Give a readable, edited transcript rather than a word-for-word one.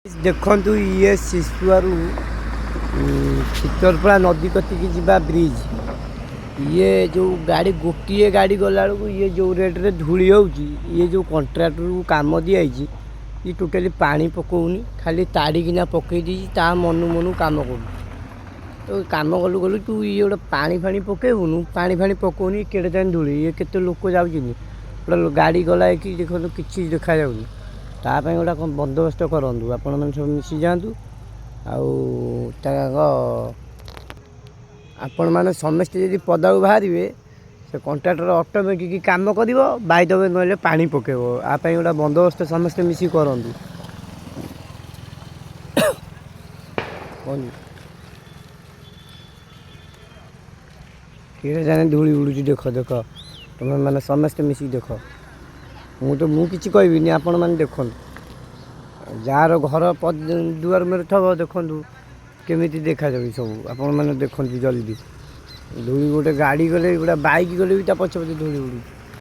ଦେଖନ୍ତୁ, ଇଏ ଶିଶୁଆରୁ ଚିତରପଳା ନଦୀ କତିକି ଯିବା ବ୍ରିଜ୍। ଇଏ ଯେଉଁ ଗାଡ଼ି, ଗୋଟିଏ ଗାଡ଼ି ଗଲାବେଳକୁ ଇଏ ଯେଉଁ ରେଟ୍ରେ ଧୂଳି ହେଉଛି। ଇଏ ଯେଉଁ କଣ୍ଟ୍ରାକ୍ଟରକୁ କାମ ଦିଆହେଇଛି, ଇଏ ଟୋଟାଲି ପାଣି ପକାଉନି, ଖାଲି ତାଡ଼ିକିନା ପକାଇ ଦେଇଛି। ତା ମନୁ ମନୁ କାମ କରୁଛି। ତ କାମ କଲୁ କଲୁ, ତୁ ଇଏ ଗୋଟେ ପାଣି ଫାଣି ପକାଇବୁନୁ? ପାଣି ଫାଣି ପକାଉନି, କେଡ଼େ ଯାଏଁ ଧୂଳି। ଇଏ କେତେ ଲୋକ ଯାଉଛନ୍ତି, ଗୋଟେ ଗାଡ଼ି ଗଲା କି ଦେଖନ୍ତୁ, କିଛି ଦେଖାଯାଉନି। ତା ପାଇଁ ଗୋଟେ କ'ଣ ବନ୍ଦୋବସ୍ତ କରନ୍ତୁ। ଆପଣମାନେ ସବୁ ମିଶିଯାଆନ୍ତୁ ଆଉ ତାଙ୍କ ଆପଣମାନେ ସମସ୍ତେ ଯଦି ପଦାକୁ ବାହାରିବେ, ସେ କଣ୍ଟ୍ରାକ୍ଟର ଅଟୋମେଟିକ୍ କାମ କରିବ। ବାଇଦବେ, ନହେଲେ ପାଣି ପକାଇବ। ଆ ପାଇଁ ଗୋଟେ ବନ୍ଦୋବସ୍ତ ସମସ୍ତେ ମିଶିକି କରନ୍ତୁ। କିଏ ଜାଣେ ଧୂଳି ଉଡ଼ୁଛି। ଦେଖ ଦେଖ, ତୁମେ ମାନେ ସମସ୍ତେ ମିଶିକି ଦେଖ। ମୁଁ କିଛି କହିବିନି, ଆପଣମାନେ ଦେଖନ୍ତୁ। ଯାହାର ଘର ଦୁଆର ମୁହଁରେ ଥବ, ଦେଖନ୍ତୁ କେମିତି ଦେଖାଯାଉଛି ସବୁ। ଆପଣମାନେ ଦେଖନ୍ତୁ ଜଲ୍ଦି। ଧୂଳି, ଗୋଟେ ଗାଡ଼ି ଗଲେ, ଗୋଟେ ବାଇକ୍ ଗଲେ ବି ତା ପଛେ ପଛେ ଧୂଳି ଉଡ଼ୁଛି।